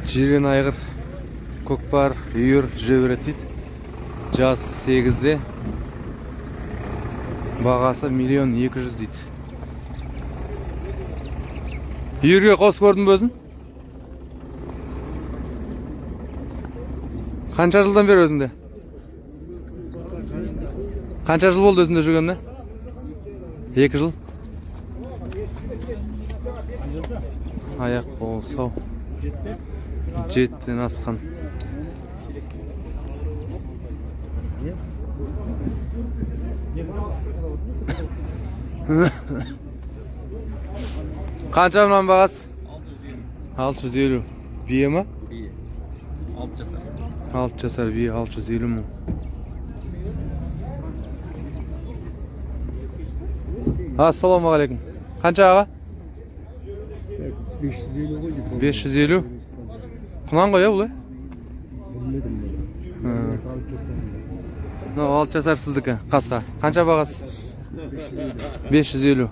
Жирен айғыр, көкпар, үйір жүре береді дейді. Жас 8-де. Бағасы 1 200 000 дейді. Үйірге қос көрдің бе өзің? Қанша жылдан бері өзіңде? Қанша жыл болды өзіңде жүргеніне? 2 жыл. Аяқ қол сау. 7-ден асқан. Қанша мынаның бағасы? 650. Бие ма? Бие. 6 жасар. 6 жасар бие, 650 мың. Ассалаумағалейкум. Қанша аға? 550 ғой деп. 550. Құнан ғой, бұл, е? Білмедім мен. 6 жасар. Мынау 6 жасар сіздікі, қасқа. Қанша бағасы? 550.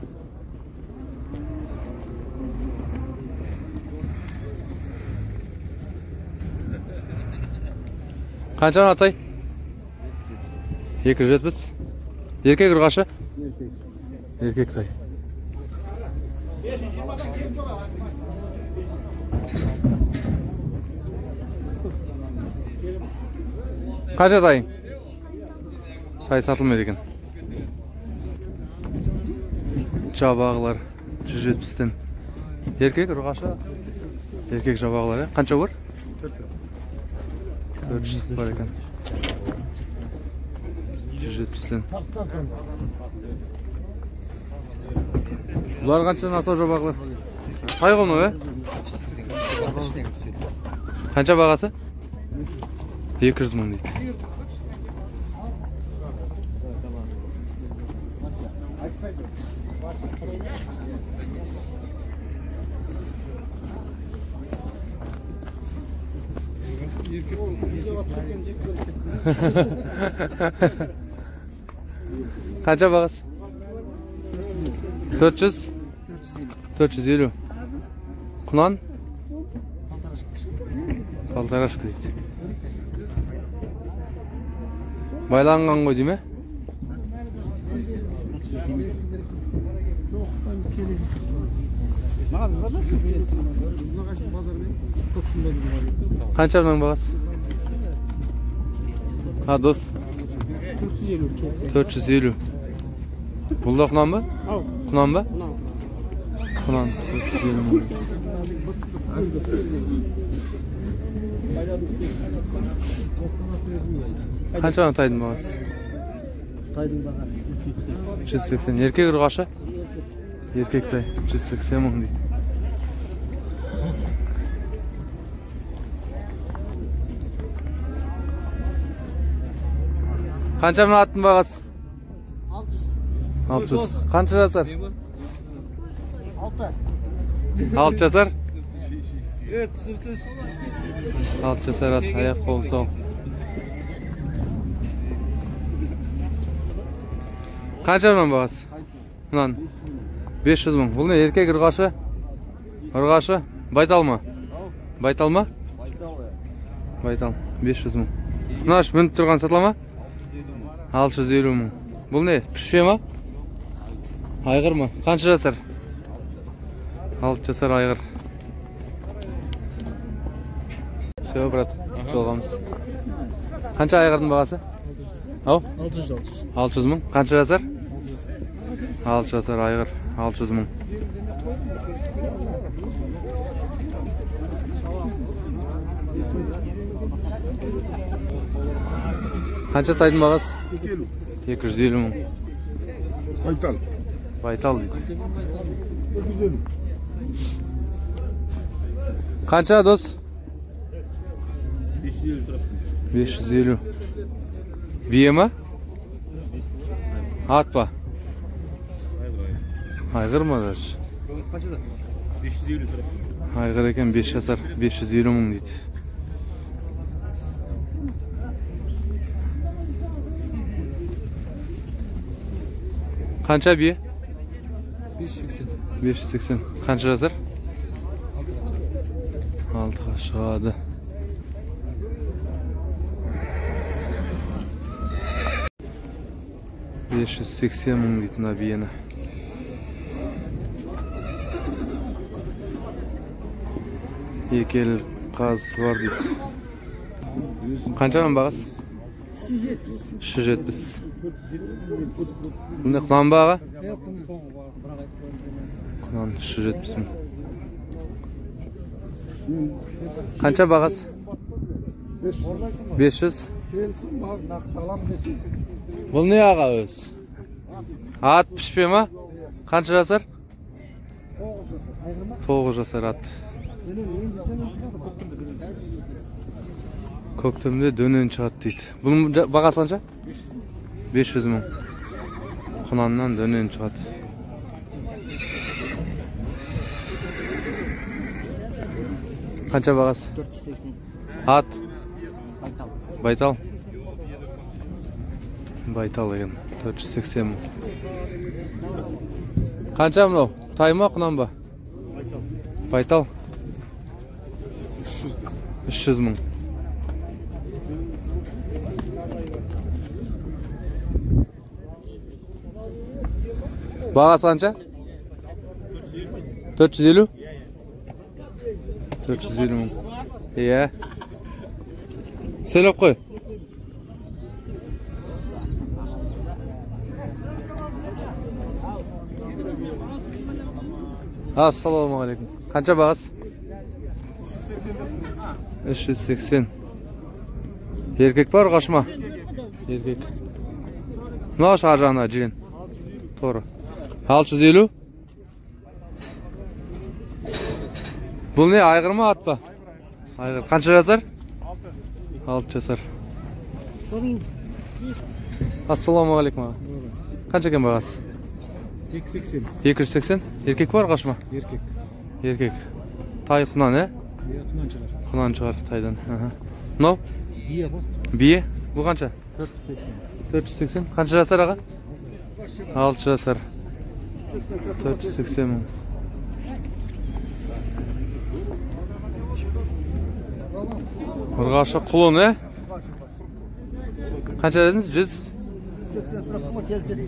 Қанша атай? 270. Еркек ұрғашы? Еркек. Еркек тай. Қанша тайың? Тай сатылмайды екен. Жабағылар 170-тен. Еркек ұрғашы? Еркек жабағылар, қанша бар? 400 бар екен. 170-тен. Бұлар қанша асау жабағылар? Тай ғой мынау, Қанша бағасы? 200 мың дейді. Қанша бағасы? 400? 450. Құнан? Полторашка дейді. Байланған ғой дейме? Қанша мынаның бағасы? А, дос? 450. Бұл да құнан ба? Құнан ба? Құнан 450 мың. Қанша тайдың бағасы? Тайдың бағасы 180. 180. Еркек ұрғашы? Еркек тай 180 мың дейді. Қанша мына аттың бағасы? 600. 600. Қанша жасар? 6. 6 жасар? Evet, 6 жасар ат, аяқ қол сау. Қанша мынаның бағасы? Мынаның 500 мың. Бұл не, еркек ұрғашы? Ұрғашы? Байтал ма? Байтал ма? Байтал. 500 мың. Мына мініп тұрған сатыла ма? 650 мың. Бұл не, пішпе ма? Айғыр ма? Қанша жасар? 6 жасар айғыр. Все, брат, жолығамыз. Қанша айғырдың бағасы? Ау? 600. 600 мың. Қанша жасар? 6 жасар айғыр, 600 мың. Қанша тайдың бағасы? 250 мың. Байтал. Байтал дейді. Қанша, дос? 550. Бие ма? Ат па? Айғыр ма даже? Айғыр екен, 5 жасар, 550 мың дейді. Қанша бие? 580. 580. Қанша жасар? 6-ға шығады. 580 мың дейді мына биені. Екі ел қаз бар дейді. Қаншадан бағасы? 370. 370. Бұндай құнан ба аға? Құнан 370 мың. Қанша бағасы? 500. Келісім бар, нақты алам десең. Бұл не аға өз? Ат пішпе ма? Қанша жасар? 9 жасар ат. Көктемде дөнен шығады дейді. Бұның бағасы қанша? 500 мың. Құнаннан дөнен шығады. Қанша бағасы? 480. Ат? Байтал. Байтал? Байтал екен. 480 мың. Қанша мынау? Тай ма, құнан ба? Байтал. Байтал? 300 мың. Бағасы қанша? 450? 450 мың. Иә. Сөйлеп қой. Ассалаумағалейкум. Қанша бағасы? 380. Еркек бар, ұрғашы ма? Еркек. Мынау ар жағында жирен. Торы. 650. Бұл не, айғыр ма, ат па? Айғыр. Қанша жасар? 6 жасар. Ассалаумағалейкум аға. Қанша екен бағасы? 280. 280. Еркек бар, ұрғашы ма? Еркек. Еркек. Тай құнан, ә? Құнан шығар. Құнан шығар тайдан. Мынау? Бие ғой. Бие. Бұл қанша? 480. 480. Қанша жасар аға? 6 жасар. 480 мың. Ұрғашы құлын, ә? Қанша дедіңіз? 100?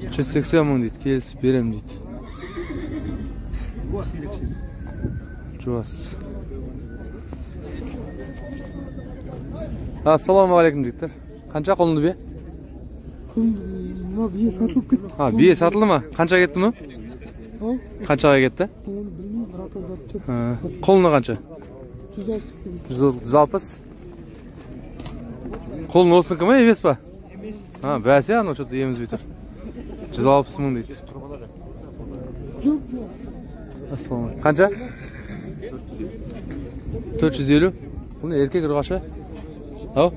180 мың дейді, келісіп берем дейді. Жуас. Ассалаумағалейкум жігіттер. Қанша құлынды бие? Мына бие сатылып кетті. А, бие сатылды ма? Қанша кетті мынау? Қаншаға кетті? Оны білмеймін, братан сатып кетті. Құлыны қанша? 160 деген. 160. Құлын осынікі ма, емес па? Емес. А, бәсе, анау что-то емізбей тұр. 160 мың дейді. Жоқ, жоқ. Ассалаумағалейкум. Қанша? 450. Бұл не, еркек ұрғашы? Ау?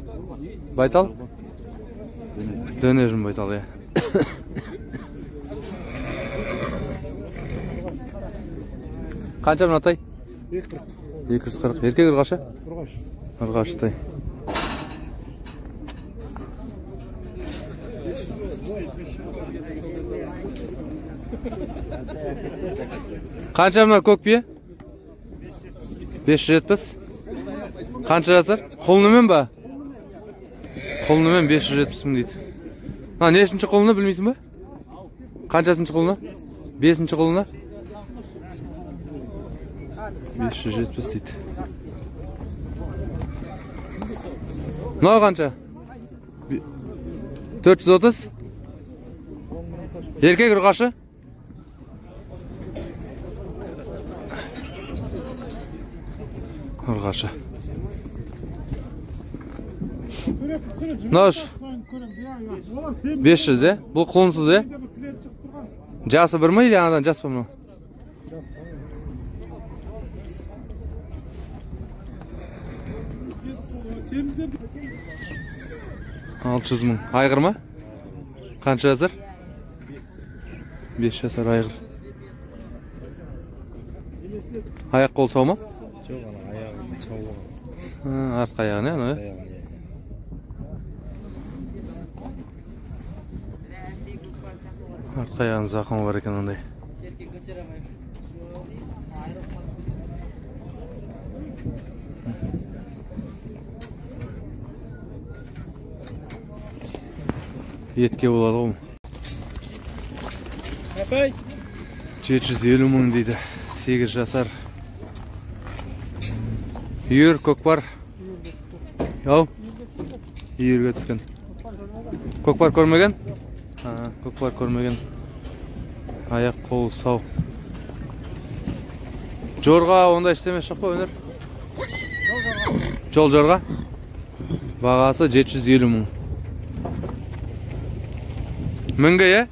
Байтал? Дөне жүн байтал, иә. Қанша мына тай? 240. 240. Еркек ұрғашы? Ұрғашы. Ұрғашы тай. Қанша мына көк бие? 570. Қанша жасар? Құлынымен ба? Құлынымен 570 мың дейді. Мына нешінші құлыны білмейсің ба? Қаншасыншы құлыны? 5-ші құлыны? 570 дейді. Мынау қанша? 430. Еркек ұрғашы? Ұрғашы. Мынау 500, е? Бұл құлынсыз, е? Жасы бір ма или анадан жас па мынау? 600 мың. Айғыр ма? Қанша жасар? 5 жасар айғыр. Аяқ қол сау ма? Жоқ, ана аяғы сау болған. Артқы аяғы не, анау, е? Артқы аяғының зақымы бар екен ондай. Етке болады ғой. 750 мың дейді. 8 жасар. Үйір көкпар. Ау. Үйірге түскен. Көкпар көрмеген? Көкпар көрмеген. Аяқ қол сау. Жорға ондай ештеме жоқ па, өнер? Жол жорға. Бағасы 750 мың. Мінгі, е?